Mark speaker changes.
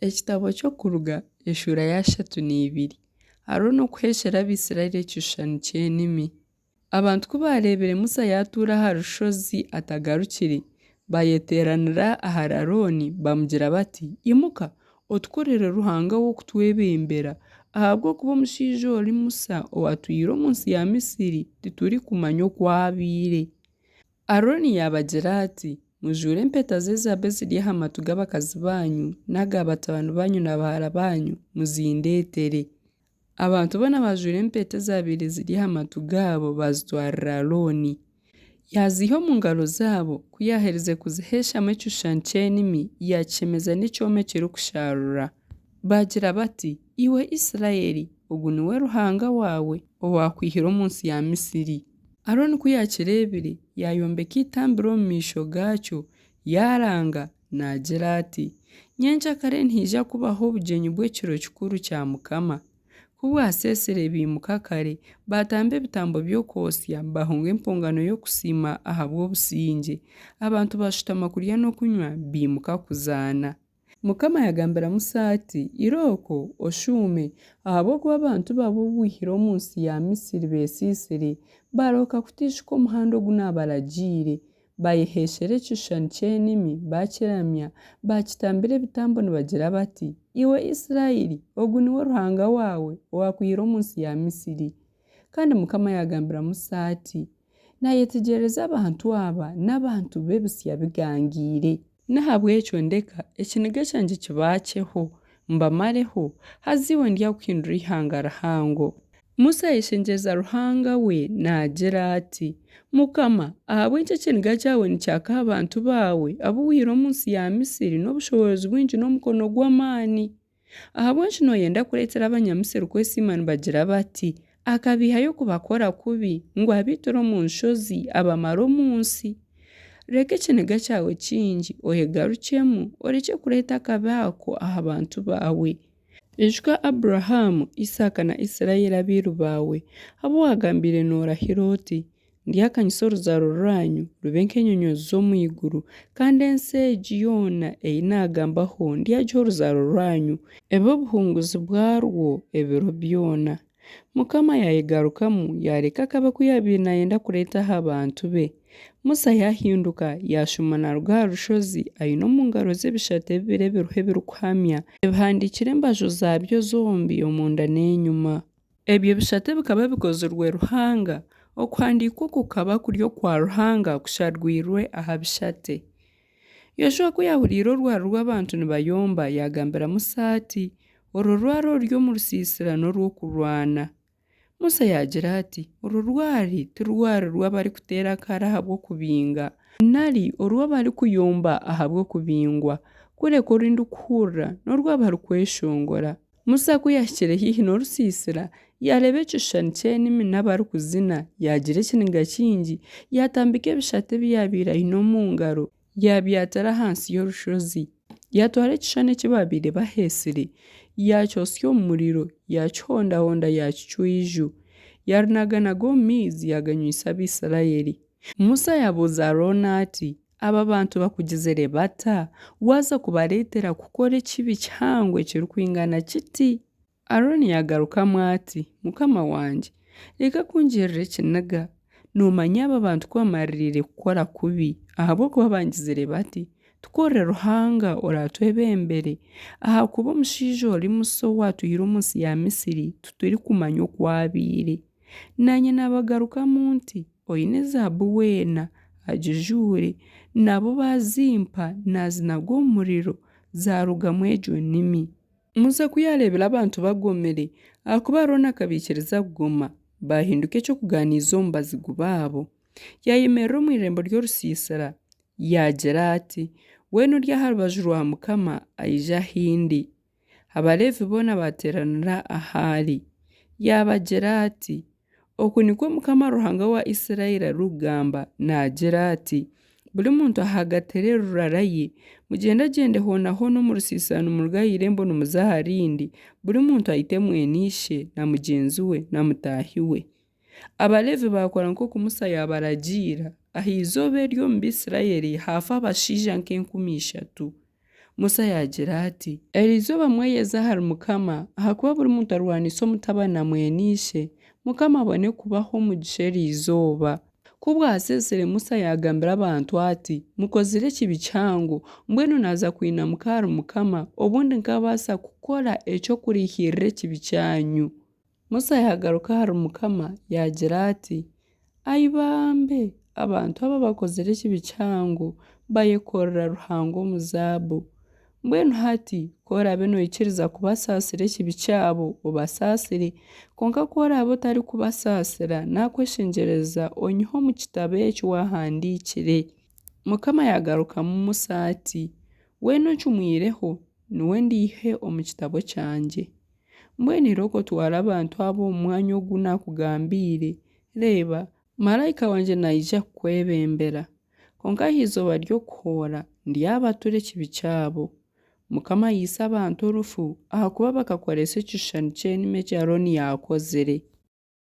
Speaker 1: Ekitabo ky'Okuruga eshuura y'ashatu n'eibiri. Arooni okuheeshera Abaisiraeli ekishushani ky'enimi. Abantu ku baareebire Musa yaatuura aha rushozi atagarukire, baayeteeranira ahari Arooni baamugira bati, Imuka, otukorere ruhanga w'okutwebembera, ahabw'okuba omushaija ori Musa owaatwihire omu nsi ya Misiri titurikumanya oku abaire. Arooni yaabagira ati, Mujuure empeta z'ezaabu eziri aha matu g'abakazi baanyu n'aga batabani baanyu na bahara baanyu, muzindeetere. Abantu boona baajuura empeta ezaabaire ziri aha matu gaabo baazitwarira Arooni. Yaaziiha omu ngaro zaabo, ku yaaherize kuziheeshamu ekishushani ky'enimi, yaakishemeza n'ekyoma ekirikusharura. Baagira bati, Iwe Isiraeli, ogu niwe Ruhanga waawe, owaakwihire omu nsi ya Misiri. Arooni ku yaakireebire, yaayombeka eitambiro omu maisho gaakyo, yaaranga, naagira ati, Nyencakare nihaija kubaho obugyenyi bw'ekiro kikuru kya Mukama. Ku bwaseesire baimuka kare, baatamba ebitambo by'okwotsya, baahonga empongano y'okusiima ahabw'obusingye. Abantu baashutama kurya n'okunywa, baimuka kuzaana. Mukama yaagambira Musa ati, Irooko, oshuume, ahabw'okuba abantu baawe abu waihire omu nsi ya Misiri beesiisire, baarohoka kuteishuka omuhanda ogu naabaragiire, baayeheeshera ekishushani ky'enimi, baakiramya, baakitambira ebitambo nibagira bati, Iwe Isiraeli, ogu niwe Ruhanga waawe, owaakwihire omu nsi ya Misiri. Kandi Mukama yaagambira Musa ati, Naayetegyereza abantu aba n'abantu b'ebitsya bigangaire. N'ahabw'ekyo ndeka, ekiniga kyangye kibaakyeho, mbamareho, haza iwe ndyakuhindura eihanga rihango. Musa ayeshengyereza Ruhanga we naagira ati, Mukama, ahabw'enki ekiniga kyawe nikyaka aha bantu baawe, abu waihire omu nsi ya Misiri n'obushoboorozi bwingi n'omukono gw'amaani? Ahabw'enki nooyenda kureetera Abanyamisri kwesiima nibagira bati, Akabaihayo kubakora kubi, ngu abaitire omu nshozi, abamare omu nsi? Reka ekiniga kyawe kingi, oyegarukyemu, orekye kureeta akabi ako aha bantu baawe. Ijuka Abrahamu, Isaaka na Isiraeli abairu baawe, abu waagambiire noorahira oti, Ndyakanyisa oruzaaro rwanyu, rube nk'enyonyoozi z'omu iguru, kandi ensi egi yoona ei naagambaho ndyagiha oruzaaro rwanyu, ebe obuhunguzi bwarwo ebiro byona. Mukama yaayegarukamu, yaareka akabi aku yaabaire naayenda kureeta aha bantu be. Musa yaahinduka, yaashuuma naaruga aha rushozi, aine omu ngaro ze ebishate bibiri ebiriho ebirikuhamya, ebihandiikire embaju zaabyo zombi omunda n'enyima. Ebyo bishate bikaba bikozirwe Ruhanga, okuhandiika oku kukaba kuri okwa Ruhanga kusharwirwe aha bishate. Yoshua ku yaahuriire orwari rw'abantu nibayomba, yaagambira Musa ati, Orwo rwari oruri omu rusiisira n'orw'okurwana. Musa yaagira ati, Orwo rwari ti rwari rw'abarikuteera akaari ahabw'okubinga, nari orw'abarikuyomba ahabw'okubingwa, kureka oru ndikuhurira n'orw'abarikweshongora. Musa ku yaahikire haihi n'orusiisira, yaareeba ekishushani ky'enimi n'abarikuzina, yaagira ekiniga kingi, yaatambika ebishate ebi yaabaire aine omu ngaro, yaabyatira ahansi y'orushozi. Yaatwara ekishushani eki baabaire baheesire, yaakyotsya omu muriro, yaakihondahonda yaakicwa eiju, yaarinaganaga omu maizi yaaganyweisa Abaisiraeli. Musa yaabuuza Arooni ati, Aba bantu bakugizire bata, waaza kubareetera kukora ekibi kihango ekirikwingana kiti? Arooni yaagarukamu ati, Mukama wangye, reka kungirira ekiniga. Noomanya aba bantu ku bamaririire kukora kubi, ahabw'okuba bangizire bati, Tukorere Ruhanga oraatwebembere, ahakuba omushaija ori Musa owaatwihire omu nsi ya Misiri titurikumanya oku abaire. Naanye naabagarukamu nti, Oine ezaabu weena, agijuure. Nabo baazimpa, naazinaga omu muriro, zaarugamu egyo nimi. Musa ku yaareebire abantu bagomire, ahakuba Arooni akabaikiriza kugoma, baahinduka eky'okugaaniiza omu bazigu baabo. Yaayemerera omu irembo ry'orusiisira, yaagira ati, Weena ori aha rubaju rwa Mukama aije ahi ndi. Abaleevi boona baateeranira ahu ari. Yaabagira ati, Oku nikwo Mukama Ruhanga wa Isiraeli arikugamba naagira ati, Buri muntu ahagatire rurara ye, mugyendagyende hoonahoona omu rusiisira nimuruga aha irembo nimuza aha rindi, buri muntu aite mwene ishe na mugyenzi we na mutaahi we. Abaleevi baakora nk'oku Musa yaabaragiira. Aha izooba eryo omu Baisiraeli haafa abashaija nk'enkumi ishatu. Musa yaagira ati, Eri izooba mweyeze ahari Mukama, ahakuba buri muntu arwaniise omutabani na mwene ishe, Mukama abone kubaha omugisha eri izooba. Ku bwaseesire Musa yaagambira abantu ati, Mukozire ekibi kihango, mbwenu naaza kwinamuka ahari Mukama, obundi nkaabaasa kukora eky'okurihiirira ekibi kyanyu. Musa yaagaruka ahari Mukama, yaagira ati, Ai bambe! Abantu aba bakozire ekibi kihango, baayekorera ruhanga omu zaabu. Mbwenu hati ku oraabe noikiriza kubasaasira ekibi kyabo, obasaasire, kwonka ku oraabe otarikubasaasira, naakweshengyereza onyihe omu kitabo eki waahandiikire. Mukama yaagarukamu Musa ati, Weena oncumwireho, niwe ndiihe omu kitabo kyangye. Mbwenu irooko otware abantu aba omu mwanya ogu naakugambiire. Reeba, maraika wangye naija kukwebembera. Kwonka aha izooba ry'okuhoora, ndyabatura ekibi kyabo. Mukama yaitsa abantu orufu, ahakuba bakakoresa ekishushani ky'enimi eki Arooni yaakozire.